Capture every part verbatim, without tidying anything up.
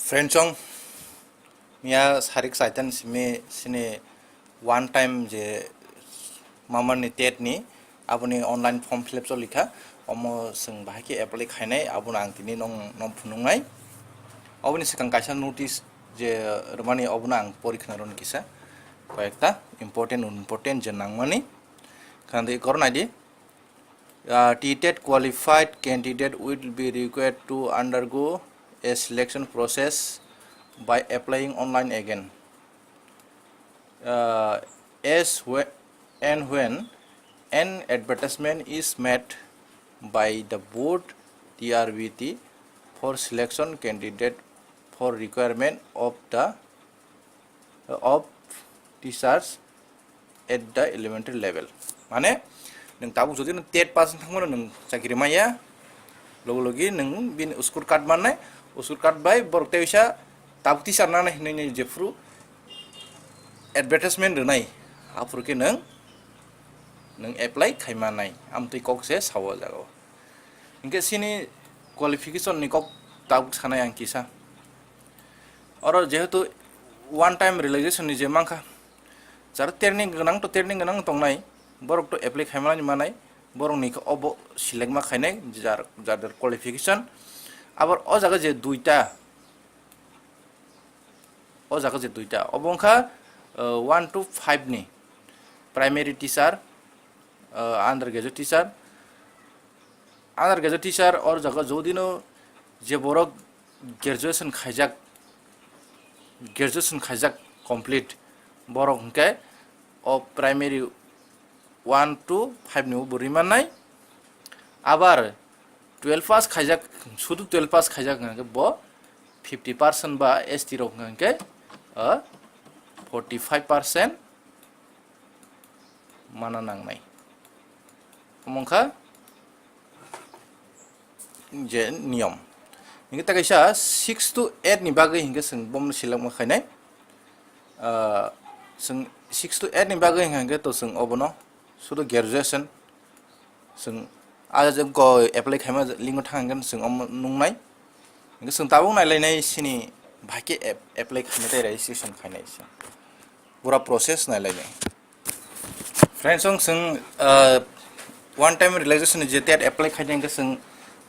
Friends, chwng miya sarik saitan simi sini one time je mamani TET ni aboni online form fill up cholikha, omo chwng bahai khe apply khainai, abono ang tini nong nong phunuknai. Oboni swkang kaisa notice je rwmani, obono ang pori khna rwni kisa, koyekta important important je nangmani. Khna di, kor nai di. Uh, TET qualified candidate will be required to undergo a selection process by applying online again. Uh, as whe- and when an advertisement is made by the board, TRBT, for selection candidate for requirement of the of teachers at the elementary level. Mane nwng tabuk jodi nwng TET pass wng thangmano nwng chakri maya, logo logi nwng bini score card mannai, score card bai borok tei uisa tabuk teacher nanai hinwi nini jephuru advertisement rwnai, aphuru khe nwng nwng apply khaimanai, amtwi kok se sao jagao. Hinkhe sini qualification ni kok tabuk sanai ang kisa. Oro jehetu one time realization ni je mankha, jara training gwnang to training gwnang tongnai, borok to apply khaimani manai, borok ni khe obo select ma khainai jar jar qualification. Abar o jaga je duita, o jaga je duita, obo wngkha, uh, one to five ni primary teacher, uh, under graduate teacher, under graduate teacher or jaga jodino je borok graduation khaijak, graduation khaijak complete, borok hwnkhe o primary one to five ni bo rimannai. Abar twelve pass khaijak, sudu twelve pass khaijak hwnkhe bo fifty percent ba ST rok hwnkhe, uh, forty five percent mana nangnai. Omo wngkha je niyom. Hinkhe ta kaisa six to eight ni bagwi hinkhe chwng bomo select ma khainai. Ah, chwng six to eight ni bagwi hinkhe to chwng obono sudu graduation chwng a je ko apply khaima lingo thang hinkhe chwng omo nungnai. Hinkhe chwng tabuk nailainai sini bahai khe ap-, apply khainai tei registration khainai se. Pura process nailainai. Friends, chwng, chwng, uh, one time realization ni je TET apply khaina hinkhe chwng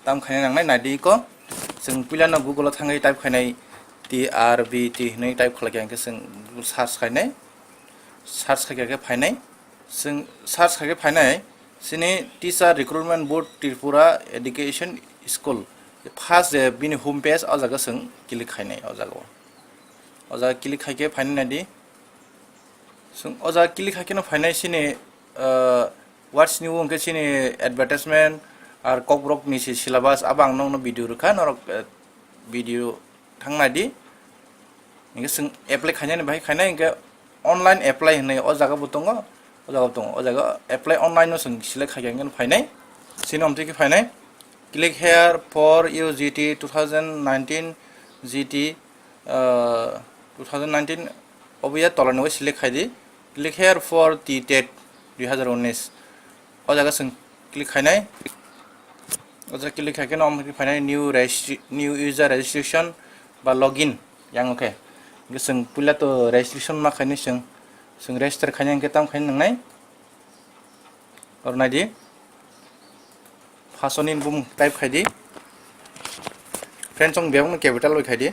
tam khaina nangnai naidi ko. Chwng puila no Google o thangwi type khainai T R B T hinwi type khlai khe hinkhe chwng Google search khainai. Search khai khe phainai. Chwng search khai khe phainai. Chini Teacher Recruitment Board Tripura Education School. First je bini home page o jaga chwng click khainai o jaga o. O jaga click khai khe phainai naidi. Chwng o jaga click hai kheno phainai sini, ah, what's new hwnkhe sini advertisement ar kokborok ni si syllabus abo ang nokno video rwkha, norok, eh, video thang naidi. Hinkhe chwng apply khainani bahai khainai hinkhe online apply hinwi o jaga bo tongo, o jaga bo tongo, o jaga apply online no chwng select khai khe hinkhe phainai, sini omtwi khe phainai. Click here for U G T two thousand nineteen G T, uh, two thousand nineteen obo ya tola ni bai select khai di. Click here for T TET dui hazar unis. O jaga chwng click khainai. O jaga click khai khe no omo khe phainai new registri-, new user registration ba login yang khe. Hinkhe chwng puila to registration ma khainai chwng, chwng register khainai hinkhe tam khainai nangnai. Oro nai di. First o nini bumung type khai di. Friends, chwng bebakno capital bai khai di.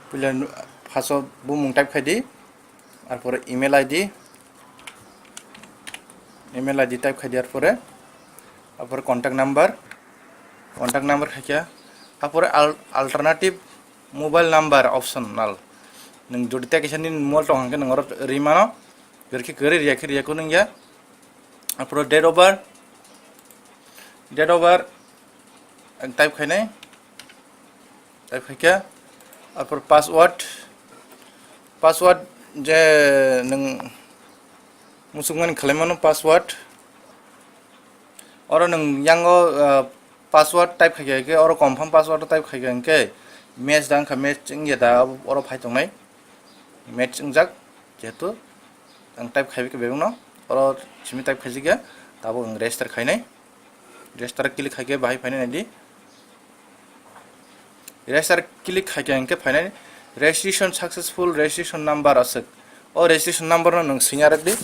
Puila first o bumung type khai di. Arpore email I D. Email I D type khai di arpore. Arpore contact number. Contact number khai khe. Arpore al-, alternative mobile number optional. Nwng jodi tei kisa nini mobile tong hwnkhe nwng oro rwi mano. Kwrwi khe kwrwi, riya khe riya khe nung ya. Aphuru date of birth, date of birth, ang type khainai, type khaikhe. Aphuru password, password je nwng muchungmani khwlaimano password. Oro nwng yango, ah, password type khaikhe, oro confirm password type khaikhe hwnkhe match da wngkha, match wngya da oro phai tongnai. Match wngjak, jehetu ang type khaibai khe bebakno, oro simi type khaijakya, tabuk ang register khainai, register click khaikhe bahai phainai naidi. Register click khaikha hwnkhe phainai registration successful, registration number aswk. O registration number no nwng swinya rwkdi.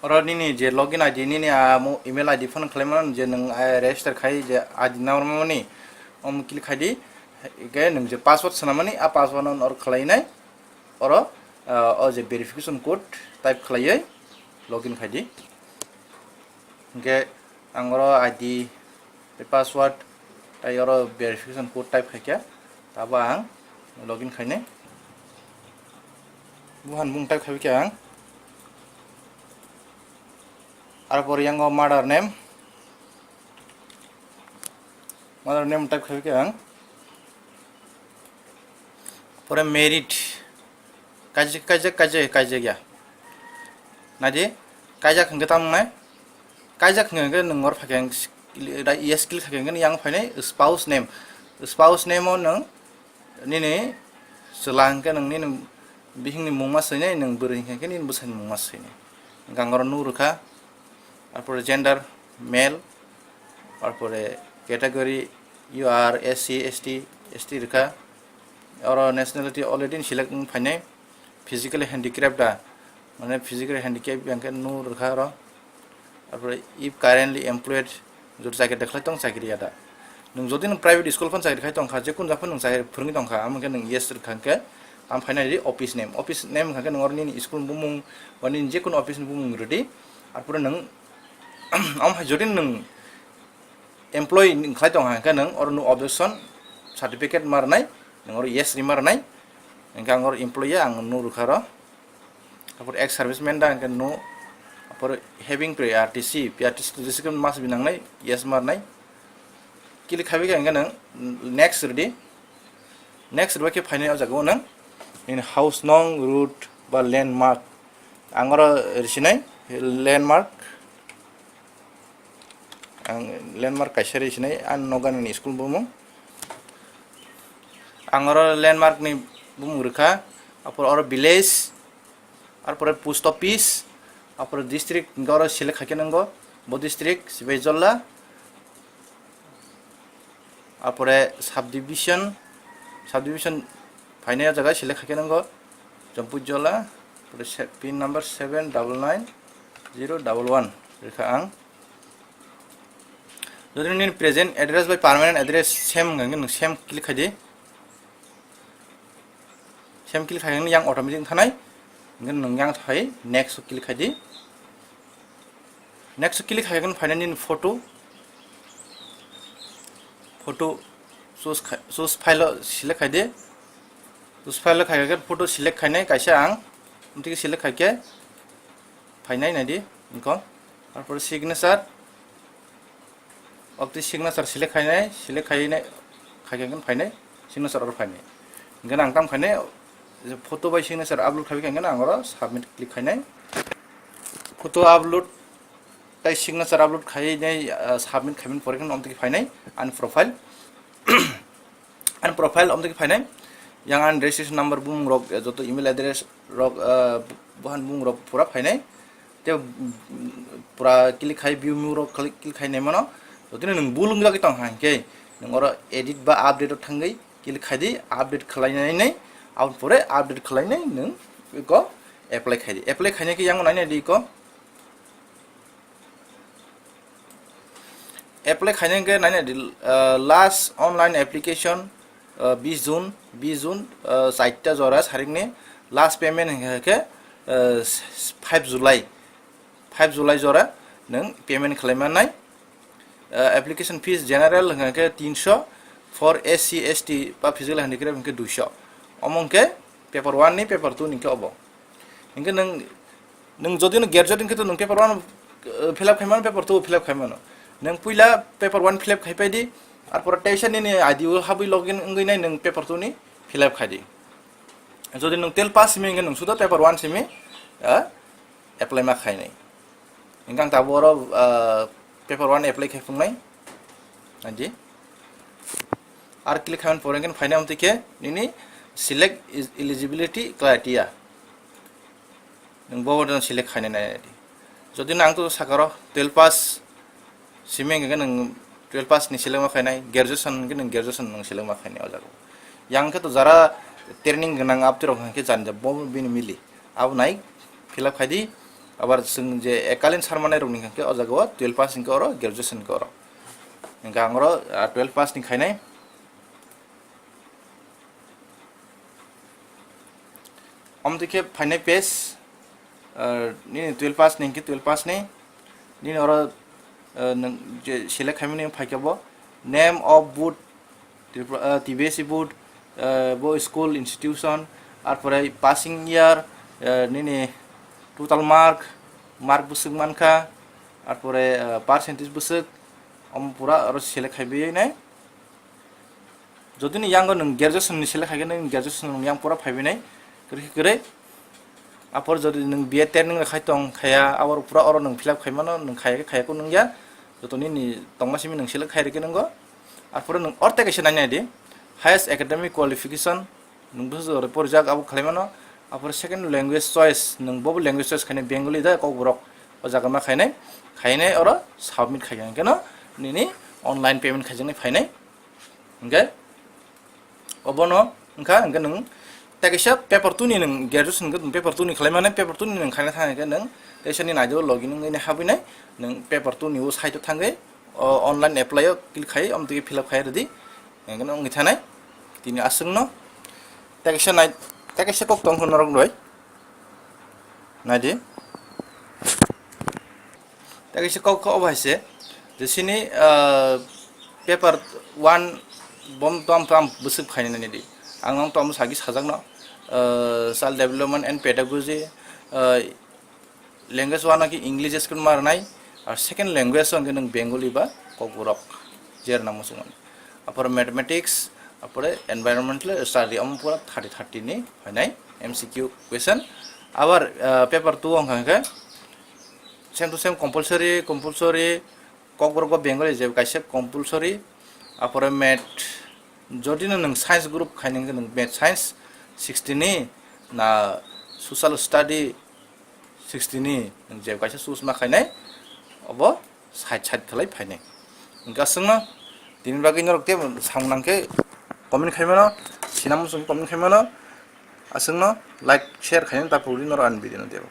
Oro nini je login I D, nini a mo-, email I D phone khlaimano je nwng, ah, register khai je I D number mani, om click khaidi. Hwnkhe nwng je password swnamani, a password no oro khlainai. Oro, ah, o je verification code type khlaiwi login khaidi. Hwnkhe ang oro I D tei password tei oro verification code type khaikha, tabo ang login khainai. Buhan bung type khaiwi khe ang. Arpor yango mother name, mother name type khaiwi khe ang. Pore married, kaijak, kaijak, kaijak, kaijak ya. Naidi, kaijak hwnkhe tamo wngnai? Kaijak hwnkhe nwng oro phaikhe ang sk-, da-, yes click khaikhe hwnkhe yang phainai spouse name. Spouse name o nwng nini chwla hwnkhe nwng nini bihikni mungma swinai, nwng bwrwi hwnkhe nini bwsani mungma swinai. Hwnkhe ang oro nuk rwkha. Arpore gender male, arpore category you are S C, S T, S T rwkha. Oro nationality already select wng phainai, physically handicapped da, mane physically handicapped hwnkhe nuk rwkha oro. Arpore if currently employed, jodi chakri da khlai tong, chakri ya da. Nwng jodi nwng private school phano chakri khai tongkha, jekunu jaga phano nwng chakri phwrwngwi tongkha, amo hwnkhe nwng yes rwkha hwnkhe, tamo phainai di office name. Office name hwnkhe nwng oro nini school ni bumung, ba nini jekunu office ni bumung rwdi. Arpore nwng Omo hai jodi nwng employee wng khlai tong kha, hwnkhe nwng oro nwng objection certificate ma rwnai, nwng oro yes ri ma rwnai, hwnkhe ang oro employee ang nuk rwkha oro. Apor ex serviceman da hwnkhe nwng, apor having P R T C, P R T C to discipline mas bi nangnai, yes ma rwnai. Click khabi khe hwnkhe nwng next rwdi. Next rwbai khe phainai o jaga o nwng nini house nong, road ba landmark. Ang oro risinai landmark. Ang landmark kaisa risinai, ang noganani school bumung. Ang oro landmark ni bumung rwkha, apor oro village, arpore post office, apore district, hwnkhe oro select khaikhe nanggo, bo district, Sipahijola. Apore subdivision, subdivision phainai o jaga select khaikhe nanggo, Jampuijola, apore se-, pin number seven double nine zero double one rwkha ang. Jodi nini present address bai permanent address same hwnkhe nwng same click khaidi. Same click khaikhe yang automatic thanai, hwnkhe nwng yang thai next o click khaidi. Next o click khaikhe phainai nini photo, photo choose khai, choose file o select khaidi. Choose file o khaikhe photo select khainai kaisa ang, amtwi select khaikhe phainai naidi, wngkha. Arpore signature, obtwi signature select khainai, select khainai, khaikhe phainai, signature oro phainai. Hwnkhe ang tam khainai, je photo bai signature upload khaiwi khe ang oro submit click khainai. Photo upload tei signature upload khainai, ah, submit khaimani pore khe amtwi phainai ani profile. Ani profile amtwi phainai, yang ani registration number bumung rok, eh, joto email address rok, eh, bohan bumung rok pura phainai. Tei, mm, pura click khai view more rok click, click khai naimano. Jotino nwng bul wngjagwi tong kha hwnkhe, nwng oro edit ba update o thangwi click khai di, update khlainai nai, aboni pore update khlainai nwng eko apply khai di. Apply khainai khe yang nainai di eko. Apply khainai hwnkhe nainai di, ah, last online application, ah, bis June, bis June, ah, chaita jora sarikni last payment hwnkhe, ah, five July, five July jora nwng payment khlaimanai. Ah, application fees general hwnkhe tinsho, for S C, S T ba physical handicraft hwnkhe duisho. Omo hwnkhe paper one ni, paper two ni hwnkhe obo. Hwnkhe nwng, nwng jodi no graduate hwnkhe to nwng paper one, uh, fill up khaimano, paper two fill up khaimano. Nwng puila paper one fill up khaipai di, arpore teisa nini I D o habwi login wngwi nai nwng paper two ni fill up khai di. Jodi nwng twelve pass simi hwnkhe nwng sudo paper one simi, uh, apply ma khainai. Hwnkhe ang tabuk oro, uh, paper one apply khai phungnai. Naidi. Ar click khaimani pore hwnkhe phainai amtwi khe nini select is-, eligibility criteria. Nwng bo button select khainai nai di. Jodi nang to sakaro twelve pass simi hwnkhe nwng twelve pass ni selekma khainai, graduation hwnkhe nwng graduation nwng selekma khainai o jaga o. Yang khe to jara training gwnang abtwi rok hwnkhe jani da bo bini mili. Abo nai fill up khaidi, abar chwng je ekalin sarmanai rokni hwnkhe o jaga o twelve pass hwnkhe oro graduation hwnkhe oro. Hwnkhe ang oro, ah, twelve pass ni khainai. Omo twi khe phainai page, ah, nini twelve pass ni hwnkhe twelve pass ni, nini oro, ah, nwng je select khaimani phaikhe bo name of board, Tripura, ah, T B S E board, ah, bo school institution, arpore passing year, ah, nini total mark, mark bwswk mankha, arpore, ah, percentage bwswk, omo pura oro select khaibai nai. Jodi ni yango nwng graduation ni select khaikhe, nwng graduation nwng yang pura phaibai nai, kwrwi khe kwrwi. Apor jodi nwng B A training rok khai tong khaya, abor pura oro nwng fill up khaimano, nwng khaya khe khaya khe nung ya, joto nini tongma simi nwng select khai rikhe nungo. Apor nwng orte kaisa nai nai di, highest academic qualification, nwng bwswk jora porijak abo khlaimano. Apor second language choice, nwng bobo language choice khainai Bengali da Kokborok, o jaga ma khainai, khainai oro submit khaikha hwnkhe no nini online payment khaijaknai phainai. Hwnkhe obono wngkha, hwnkhe nwng tei kaisa paper two ni nwng graduation hwnkhe nwng paper two ni khlaimani, paper two ni nwng khaina thang hwnkhe nwng teisa ni naijagao login wngwi habwi nai, nwng paper two ni o site o thangwi o online apply o click khai, omo twi fill up khai rwdi, hwnkhe nwng wngwi thanai. Tini aswkno tei kaisa nai, tei kaisa kok tong khe norok roi naidi. Tei kaisa kok khe obo hai se, je sini, ah, paper one bom tom tom bwswk khainani di. Ang nang tom sagi sajakno, ah, child development and pedagogy, ah, language one khe English school ma rwnai, ar second language hwnkhe nwng Bengali ba Kokborok, je rwna muchungmani. Apore mathematics, apore environmental study, omo pura thirty thirty ni phainai M C Q question. Abar, ah, paper two wngkha khe same to same compulsory, compulsory, Kokborok ba Bengali je kaisa compulsory. Apore math, jodi no nwng science group khainai hwnkhe nwng math science sixty ni, na social study sixty ni, nwng je kaisa choose ma khainai, obo side side khlai phainai. Hwnkhe aswkno tini bagwi norok tei samung nang khe comment khaimano, sinamo chwng comment khaimano, aswkno like, share khainani ta phuru norok ani video no tebo.